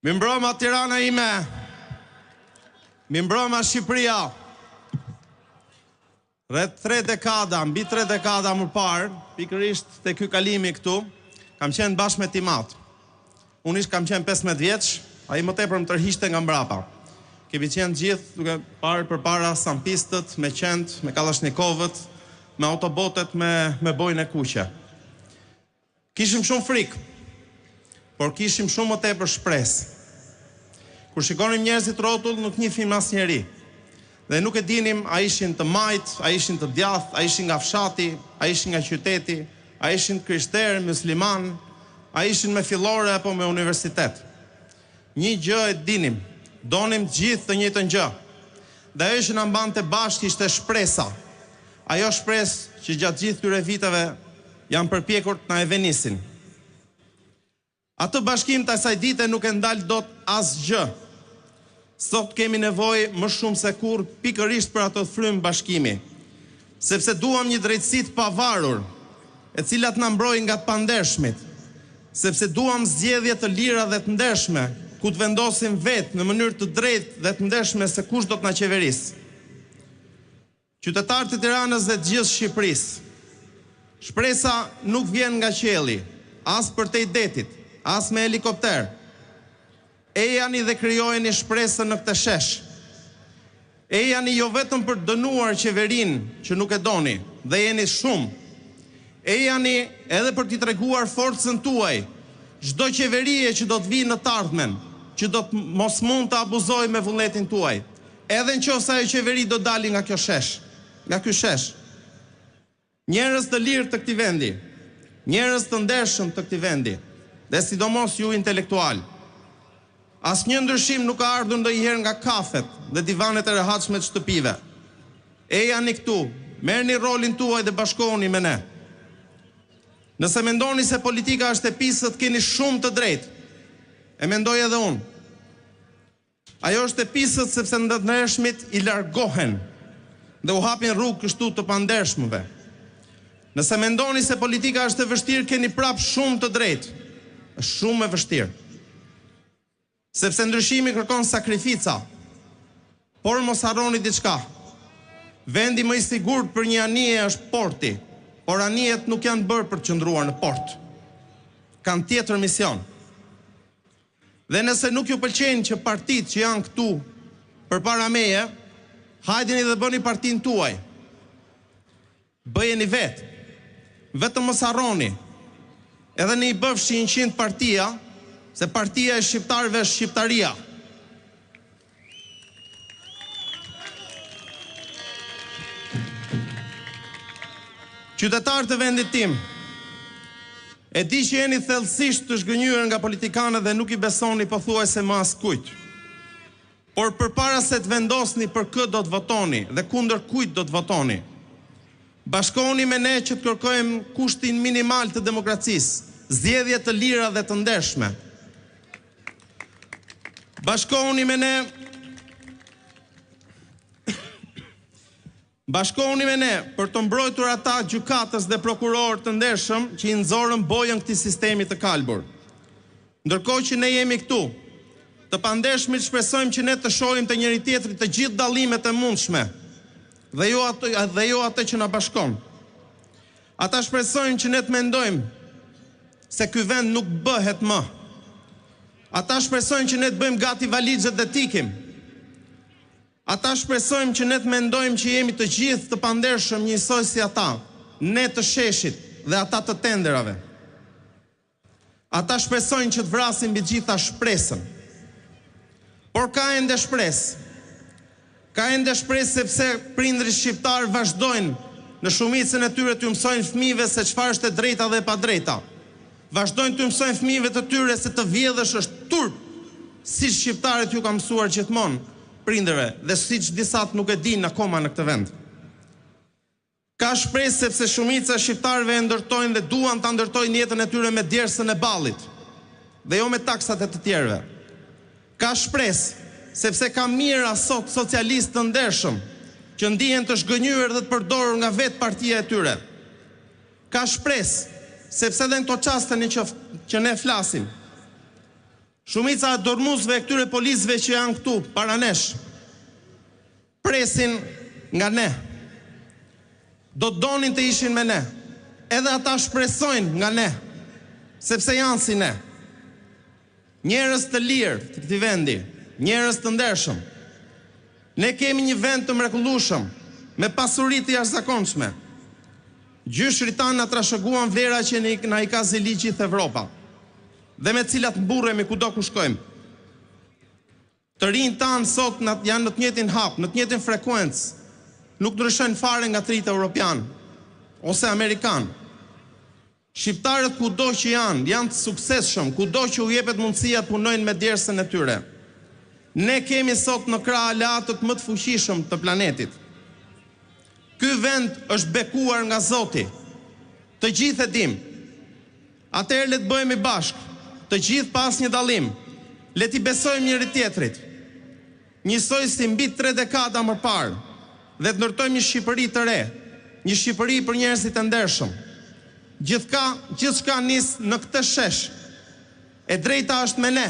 Mirëmbrëma Tirana ime. Mirëmbrëma Shqipëria. Rreth tre dekada, mbi tre dekada më parë, pikërisht te ky kalimi këtu, kam qenë bashkë me tim atë. Unë ish kam qenë 15 vjeç, ai më tepër më tërhiqte nga mbrapa. Kemi qenë gjithë duke parë përpara sampistët me qentë, me kallashnikovët, me autobotet me me bojën e kuqe. Kishim shumë frikë, por kishim shumë më tepër shpresë. Kur shikonim njerëzit rrotull, nuk njihnim asnjeri. Dhe nuk e dinim a ishin të majtë, a ishin të djathtë, a ishin nga fshati, a ishin nga qyteti, a ishin të krishterë, myslimanë, a ishin me fillore apo me universitet. Një gjë e dinim, donim të gjithë të njëjtën gjë. Dhe ajo që na mbante bashkë ishte shpresa. Ajo shpresë që gjatë gjithë këtyre viteve janë përpjekur të na e venisin. Atë bashkim të asaj dite nuk e ndal dot asgjë. Sot kemi nevojë më shumë se kurrë pikërisht për atë frymë bashkimi. Sepse duam një drejtësi të pavarur, e cila të na mbrojë nga të pandershmit. Sepse duam zgjedhje të lira dhe të ndershme, ku të vendosim vetë në mënyrë të drejtë dhe të ndershme se kush do të na qeverisë. Qytetarë të Tiranës dhe të gjithë Shqipërisë, shpresa nuk vjen nga qielli, as përtej detit, as me helikopter. Ejani dhe krijojeni shpresën në këtë shesh. Ejani jo vetëm për të dënuar qeverinë që nuk e doni, dhe jeni shumë. Ejani edhe për t'i treguar forcën tuaj çdo qeverie që do të vijë në të ardhmen, që do të mos mund të abuzojë me vullnetin tuaj. Edhe në qoftë se ajo qeveri do dali nga kjo shesh, nga ky shesh. Njerëz të lirë të këtij vendi, njerëz të ndershëm të këtij vendi, dhe sidomos ju intelektualë. Asnjë ndryshim nuk ka ardhur ndonjëherë nga kafet dhe divanet e rehatshme të shtëpive. Ejani këtu, merrni rolin tuaj dhe bashkohuni me ne. Nëse mendoni se politika është e pisët, keni shumë të drejtë. E mendoj edhe unë. Ajo është e pisët sepse të ndershmit i largohen dhe u hapin rrugë kështu të pandershmëve. Nëse mendoni se politika është e vështirë keni prapë shumë të drejtë. Është shumë e vështirë. Sepse ndryshimi kërkon sakrifica. Por mos harroni diçka. Vendi më i sigurt për një anije është porti, por anijet nuk janë bërë për të qëndruar në port. Kanë tjetër mision. Dhe nëse nuk ju pëlqejnë që partitë që janë këtu përpara meje, hajdeni dhe bëni partinë tuaj. Bëjeni vetë. Vetëm mos harroni. Edhe në i bëfshi 100 partia, se partia e shqiptarëve është shqiptaria. Qytetarë të vendit tim, e di që jeni thellësisht të zhgënjyer nga politikanët dhe nuk i besoni pothuajse më askujt. Por përpara se të vendosni për kë do të votoni dhe kundër kujt do të votoni, bashkohuni me ne që të kërkojmë kushtin minimal të demokracisë, zgjedhje të lira dhe të ndershme. Bashkohuni me ne Bashkohuni me ne për të mbrojtur ata gjykatës dhe prokurorë të ndershëm që i nxorën bojën këtij sistemi të kalbur. Ndërkohë që ne jemi këtu, të pandershmit shpresojmë që ne të shohim te njëri-tjetri të gjithë dallimet e mundshme dhe jo atë dhe jo atë që na bashkon. Ata shpresojnë që ne të mendojmë se ky vend nuk bëhet më. Ata shpresojnë që ne të bëjmë gati valixhet dhe të ikim. Ata shpresojnë që ne të mendojmë që jemi të gjithë të pandershëm njësoj si ata, ne të sheshit dhe ata të tenderave. Ata shpresojnë që të vrasin mbi të gjitha shpresën. Por ka ende shpresë. Ka ende shpresë sepse prindërit shqiptarë vazhdojnë në shumicën e tyre t'ju mësojnë fëmijëve se çfarë është e drejta dhe e padrejta. Vazhdojnë t'ju mësojnë fëmijëve të tyre se të vjedhësh është turp, siç shqiptarët ju kanë mësuar gjithmonë prindërve dhe siç disa nuk e dinë akoma në këtë vend. Ka shpresë sepse shumica e shqiptarëve e ndërtojnë dhe duan ta ndërtojnë jetën e tyre me djersën e ballit dhe jo me taksat e të tjerëve. Ka shpresë sepse ka mijëra sot socialistë të ndershëm që ndihen të zhgënjyer dhe të përdorur nga vetë partia e tyre. Ka shpresë sepse edhe në këto çaste në që, që ne flasim. Shumica e dërrmuesve e këtyre policëve që janë këtu para nesh, presin nga ne. Do të donin të ishin me ne. Edhe ata shpresojnë nga ne, sepse janë si ne. Njerëz të lirë të këtij vendi, njerëz të ndershëm. Ne kemi një vend të mrekullueshëm, me pasuri të jashtëzakonshme. Gjyshërit tanë na trashëguan vlera që na i ka zili gjithë Evropa dhe me të cilat mburremi kudo ku shkojmë. Të rinjtë tanë sot janë në të njëjtin hap, në të njëjtën frekuencë, nuk ndryshojnë fare nga të rinjtë europianë ose amerikanë. Shqiptarët kudo që janë, janë të suksesshëm, kudo që u jepet mundësia të punojnë me djersën e tyre. Ne kemi sot në krah aleatët më të fuqishëm të planetit. Ky vend është bekuar nga Zoti. Të gjithë e dimë. Atëherë le të bëhemi bashkë, të gjithë pa asnjë dallim. Le t'i besojmë njëri-tjetrit. Njësoj si mbi tre dekada më parë, dhe të ndërtojmë një Shqipëri të re, një Shqipëri për njerëzit e ndershëm. Gjithka, gjithçka nis në këtë shesh. E drejta është me ne.